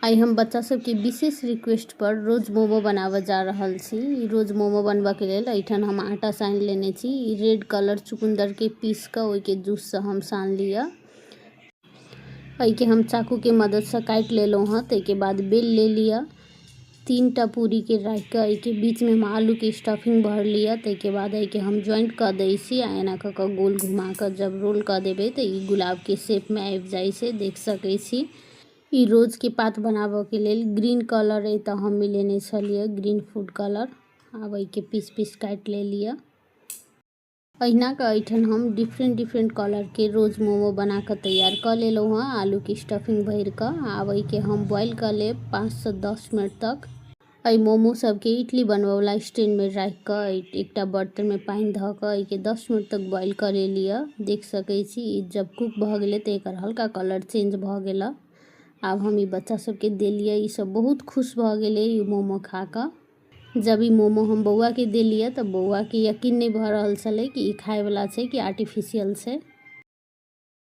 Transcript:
आइ हम बच्चा सबके विशेष रिक्वेस्ट पर रोज मोमो बनाबऽ जा रहल छी। ई रोज मोमो बनबऽके लेल एहिठाम हम आटा सानि लेने छी। ई रेड कलर चुकंदरके पीस कऽ ओहिके जूससँ हम सान लिअ। एहिके हम चाकूके मददसँ काटि लेलहुँ हँ। ताहिके बाद बेल ले लिअ। 3टा पूरीके राखि कऽ एहिके बीचमे हम आलूके स्टफिंग भर लिअ। ताहिके बाद एहिके हम ज्वाइंट कऽ दै छी आ एना कऽ कऽ गोल घुमा कऽ जब रोल कऽ देबै तऽ ई गुलाबके शेपमे आबि जाइ छै, देख सकै छी। ई रोजके पात बनाबऽके लेल ग्रीन कलर अइ तऽ हम मिलेने छलियै ग्रीन फूड कलर। आब एहिके पीस पीस काटि लेलियै। अहिना कऽ एहिठाम हम डिफरेंट डिफरेंट कलरके रोज मोमो बना कऽ तैयार कऽ लेलहुँ हँ आलूके स्टफिंग भरि कऽ। आब एहिके हम बॉयल कऽ लेब 5 से 10 मिनट तक। एहि मोमो सबके इडली बनबऽवला स्टैंडमे राखि कऽ एकटा बर्तनमे पानि धऽ कऽ एहिके 10 मिनट तक बॉयल कऽ लेलियै। देख सकै छी ई जब कुक भऽ गेलै तऽ एकर हल्का कलर चेंज भऽ गेलै। आब हम ई बच्चा सबके देलियै, ई सब बहुत खुश भऽ गेलै ई मोमो खा कऽ। जब ई मोमो हम बौआके देलियै तऽ बौआके यकीन नहि भऽ रहल छलै कि ई खायवला छै कि आर्टिफिशियल छै।